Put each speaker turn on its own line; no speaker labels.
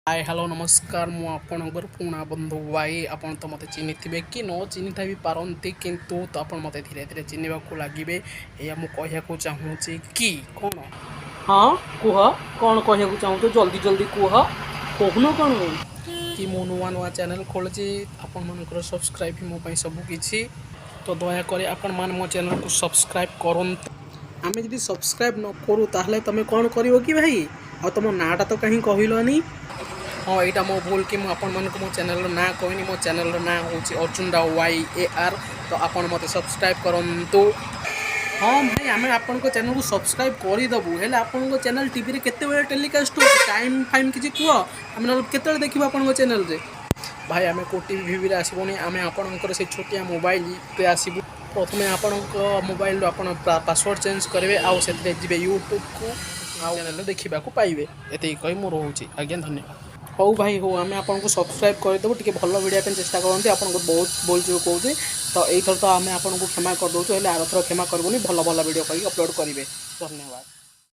ହାଏ, hello, ନମସ୍କାର। ମୁଁ ଆପଣଙ୍କର ପୁରୁଣା ବନ୍ଧୁ ୱାଇ। ଆପଣ ତ ମୋତେ ଚିହ୍ନିଥିବେ କି ନ ଚିହ୍ନିଥାଇ ବି ପାରନ୍ତି, କିନ୍ତୁ ତ ଆପଣ ମୋତେ ଧୀରେ ଧୀରେ ଚିହ୍ନିବାକୁ ଲାଗିବେ। ଏଇଆ ମୁଁ କହିବାକୁ ଚାହୁଁଛି କି କ'ଣ?
ହଁ, କୁହ, କ'ଣ କହିବାକୁ ଚାହୁଁଛ? ଜଲ୍ଦି ଜଲ୍ଦି କୁହ। କହୁନ କ'ଣ?
କି ମୁଁ ନୂଆ ନୂଆ ଚ୍ୟାନେଲ୍ ଖୋଲିଛି। ଆପଣମାନଙ୍କର ସବସ୍କ୍ରାଇବ୍ ମୋ ପାଇଁ ସବୁ କିଛି। ତ ଦୟାକରି ଆପଣମାନେ ମୋ ଚ୍ୟାନେଲ୍କୁ ସବସ୍କ୍ରାଇବ୍ କରନ୍ତୁ। ଆମେ ଯଦି ସବସ୍କ୍ରାଇବ୍ ନ କରୁ, ତାହେଲେ ତୁମେ କ'ଣ କରିବ କି ଭାଇ? ଆଉ ତୁମ ନାଁଟା ତ କାହିଁ କହିଲନି? ହଁ, ଏଇଟା ମୋ ଭୁଲ କି ମୁଁ ଆପଣମାନଙ୍କୁ ମୋ ଚ୍ୟାନେଲ୍ର ନାଁ କହିନି। ମୋ ଚ୍ୟାନେଲ୍ର ନାଁ ହେଉଛି ଅର୍ଜୁନ ରାଓ ୱାଇ ଏ ଆର୍। ତ ଆପଣ ମୋତେ ସବସ୍କ୍ରାଇବ୍ କରନ୍ତୁ। ହଁ ଭାଇ, ଆମେ ଆପଣଙ୍କ ଚ୍ୟାନେଲ୍କୁ ସବସ୍କ୍ରାଇବ୍ କରିଦେବୁ, ହେଲେ ଆପଣଙ୍କ ଚ୍ୟାନେଲ୍ ଟିଭିରେ କେତେବେଳେ ଟେଲିକାଷ୍ଟ ହେଉଛି? ଟାଇମ୍ ଫାଇମ୍ କିଛି କୁହ, ଆମେ ନହେଲେ କେତେବେଳେ ଦେଖିବୁ ଆପଣଙ୍କ ଚ୍ୟାନେଲ୍ରେ? ଭାଇ, ଆମେ କେଉଁ ଟିଭି ଫିଭିରେ ଆସିବୁନି। ଆମେ ଆପଣଙ୍କର ସେଇ ଛୋଟିଆ ମୋବାଇଲରେ ଆସିବୁ। ପ୍ରଥମେ ଆପଣଙ୍କ ମୋବାଇଲରୁ ଆପଣ ପାସୱାର୍ଡ଼ ଚେଞ୍ଜ କରିବେ ଆଉ ସେଥିରେ ଯିବେ ୟୁଟ୍ୟୁବକୁ ଆଉ ଚ୍ୟାନେଲରେ ଦେଖିବାକୁ ପାଇବେ। ଏତିକି କହି ମୁଁ ରହୁଛି ଆଜ୍ଞା, ଧନ୍ୟବାଦ। ହଉ ଭାଇ, ହଉ, ଆମେ ଆପଣଙ୍କୁ ସବସ୍କ୍ରାଇବ୍ କରିଦେବୁ। ଟିକେ ଭଲ ଭିଡ଼ିଓ ପାଇଁ ଚେଷ୍ଟା କରନ୍ତି। ଆପଣଙ୍କୁ ବହୁତ ଭୁଲ ଚୁକ୍ କହୁଛି। ତ ଏଇଥର ତ ଆମେ ଆପଣଙ୍କୁ କ୍ଷମା କରିଦେଉଛୁ, ହେଲେ ଆରଥର କ୍ଷମା କରିବୁନି। ଭଲ ଭଲ ଭିଡ଼ିଓ କରିକି ଅପଲୋଡ଼ କରିବେ। ଧନ୍ୟବାଦ।